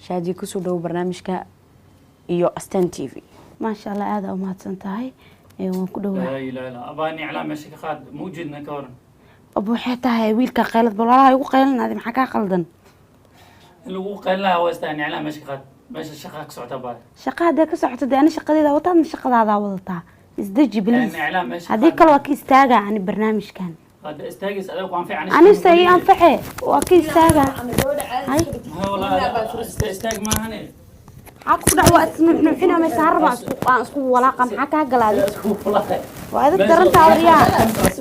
Shaadiye, kusoo dhowo barnaamijka iyo Astaan TV. Maasha Allah, aada u mahadsan tahay. Waan ku dhowaa. Laa ilaaha illa abaa, niclaa meesha ka qaad, ma ujeedna, ka waran? Ab, waxay tahay wiilka qaylad bal walaalaha igu qaylinaaday, maxaa kaa qaldan? In lagu qaylinaha waa istaa, niclaa meesha ka qaad, meesha shaqa ka socota baa. Shaqa haddee ka socoto, dee ani shaqadeeda wataadna shaqadaadaa wadataa. Isdeji, please. Niclaa meesha Haddii kale waa ka istaagaa ani barnaamijkan. Hadda istaagaysa adiga ku anfic. Anise ii anface, waa ka istaagaa. Hay. Istaag maahane. Maxaa ku dhac? Waa isnuuxnuuxina maysa haraba aan isku walaaqa. Maxaa kaa galaaday? Waa edab darantaa, waryaa,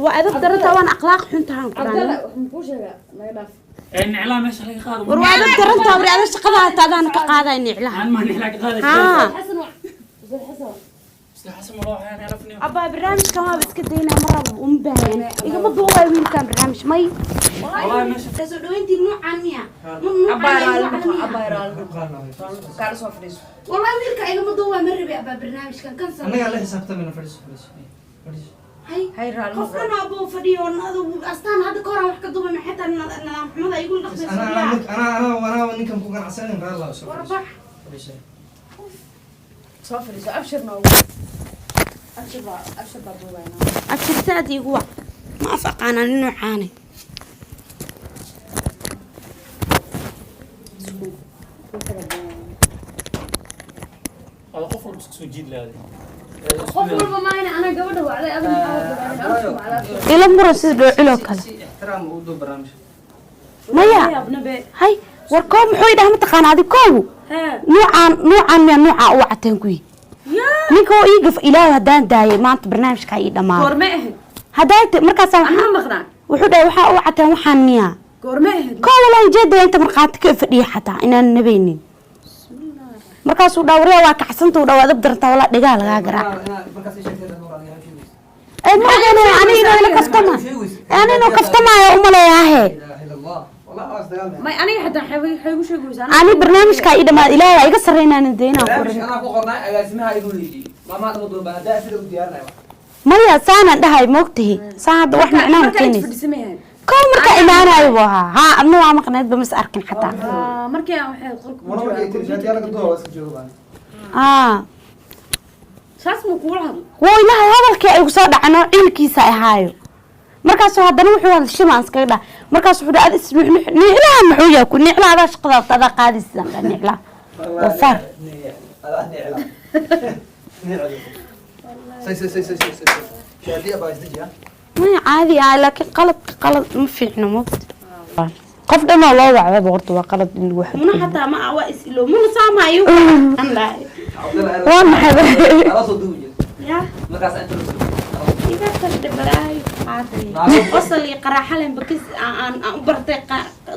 waa edab darantaa, waan akhlaaq xuntahaan ku Cabdalla, dhahay. waxaan kuu sheegaa, naga dhaaf. Niclaa meesha laga qaado. War, waa edab darantaa, waryaa, ada shaqadaada adaana ka qaaday niclaha. Aan maa niclaa ka qaaday? Haa. Xasan waa Ustaad Xasan. Ustaad Xasan ma loo waxaan arafniyo. Abbaa, barnaamijkan waaba iska daynaa, ma rabo, uma baahyan, igama duubayo wiilkan barnaamij may. Wallahi meesha Soo dhaweyntii nuucan miya? Abbaay, raali noqo. Abbaay, raali noqo, kaala soo fadhiiso. Wallahi wiilka igama duubaa, ma rabi abbaa barnaamijkan kan. Annagaa la xisaabtamina. Fadhiiso, fadhiiso, fadhiiso. Hay. Hay, raali Qof noqo. dhan abuu fadhiyo adu Astaan hadda ka horaan wax ka duubay, maxay tahay nidaam xumada igu dhaqmayso? Anaa yaa anaa anaa anaa ninkan ku ganacsanin, raali soo fadhiiso. Warbax. Fadhiiso. Soo fadhiiso. Abshir noogu, Abshir baa, Abshir baa duubayna. Abshirtaad igu wac, ma af aqaanaan nuucaane. Hada qof walba isku soo jiid lahaday. Qof walba maayna, anaa gabadha wacday, adiga maxaa wacday? Abshir wacday. Ila muran sida dhoociloo kale. Si ixtiraam u duu barnaamijka. Maya. Yaabnabe. Hay, war, koob muxuu idhaha mataqaana adi koobu? Hee. Nuucaan, nuucaan miya? Nuucaa u wacateen kuyi ninka oo ii gaf. Ilaahu haddaan daayay maanta barnaamijkaa ii dhamaaday. Goorme ahayd? Haddaa markaasaa Anaa maqnaa. Wuxuu dhahay, waxaa u wacateen waxaan miyaa? Goorme ahayd? Koo walaa ujeedaya inta markhaati ka fadhiya xataa inaan nabaynin. Markaasuu dhaa, waryaa, waa kacsanta, u dhaa, waa dab darantaa, walaa dhegaha lagaa garaaca. Markaas ii sheegtay dad hore adiga sheegaysa. Ee, ma ogeyn ani inuu ila kaftama, ani inuu kaftamaayo umaleeyaahe. Ilaaha illa Allah, wallahi waa isdagaalnay. May, aniga xataa waxay igu sheegaysaa. Ani barnaamijkaa ii dhamaad, Ilaahay waa iga sarreynaan deynaan ku Barnaamijka anaa ku qornay, agaasimaha igu weydiiyey maalmaha dhama duuba haddaa sida u diyaarinaya. Maya, saanaan dhahay, moogtahi saan hadda wax micnaa ma Markaa inta keenaysa. fadhiisamayahay. Kow markaa imaanayo buu ahaa. Haa, adna waa maqneedba, mas arkin xataa. Markii aan waxay qolka ku Mana markay tiri jiraa. Shaatiyaa laga duuba, waa iska jooga baan. Aa. Saas muu kuula hadlo? Wuu ilahay hadalkii ay igu soo dhacno, ciilkiisa ahaayo. Markaasuu haddana wuxuu hadal shimaan iskaga dhaha. Markaas wuxuu dhaha, ad isnuxnux niclaha muxuu yahay ku niclaha, adaa shaqadaas adaa qaadaysidaan dhaha, niclaha wafaar. Adaa nicla nicla say say say say say say shaatiya baa isdejiya. Maya, caadi ah, laakiin qaladka qalad ma fiicno, moogta. Qof dhanoo loo wacdaba horta waa qalad in lagu Muna xadgudbo. Xataa ma waa is ilo muna saamayo. Waa maxay? Ala soo duubi jirta. Ya. Markaas inta la soo Iga tagda balaayo qaaday, qosol iyo qaraaxalen bakis aan aan u bartay,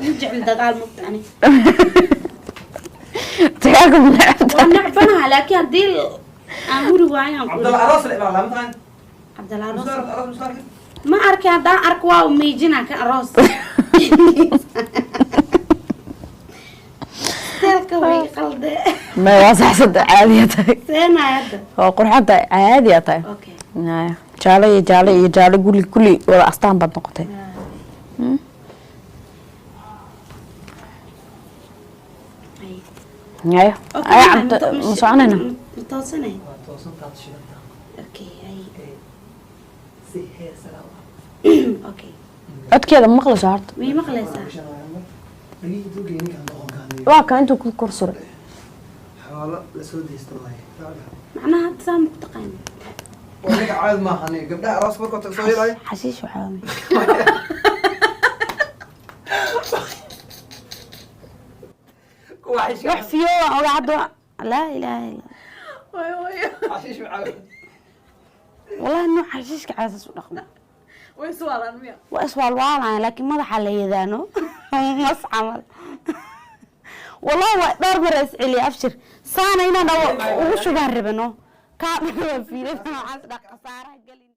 u jecel dagaal, moogta ani. Dagaalka ma necabta? Waa necbanaha, laakiin haddii aan huri waayo aan ku Cabdalla aroos la imaan lama taqaan. Cabdalla aroos. Aroos musaar. Ma arkin, haddaan arko waa miijina ka aroos steelka way qalde. May, waa saxsanta, caadiya tahay. Seenaya hadda. Waa qurxan tahay, caadiya tahay. Okay. Haya, jaale iyo jaale iyo jaale, gulli kulli wada Astaan baad noqotay. Haya aya, Cabd, ma soconayna? Ma toosanay? Waa toosan taad shidanta. Okay, ay. Si heesara. Okay. Codkeeda ma maqlayso horta? Miyay maqlaysaa? Waa kan intuu ku kor suray. Xoolo la soo deysto waaye. Macnaha hadda saa ma ku taqaani? Aniga caadi maaha, aniga gabdhaha aroos markoo tag soo helaayo. Xashiish waxaa waay. Kuwa xishiish. Wax fiyo waan ogaa hadda laa ilaaha illa. Xashiish maxaa? Wallahi nooc xashiishka caasas u dhaqmo. Way iswaalaan miya? Waa iswaalwaalaya, laakiin madaxa la yadaano mas camal. Wallahi waa dhowr mar is celiya. Abshir saana inaan dhawo ugu shubaan rabano kaa fiilada noocaas dhaq khasaaraha gelin.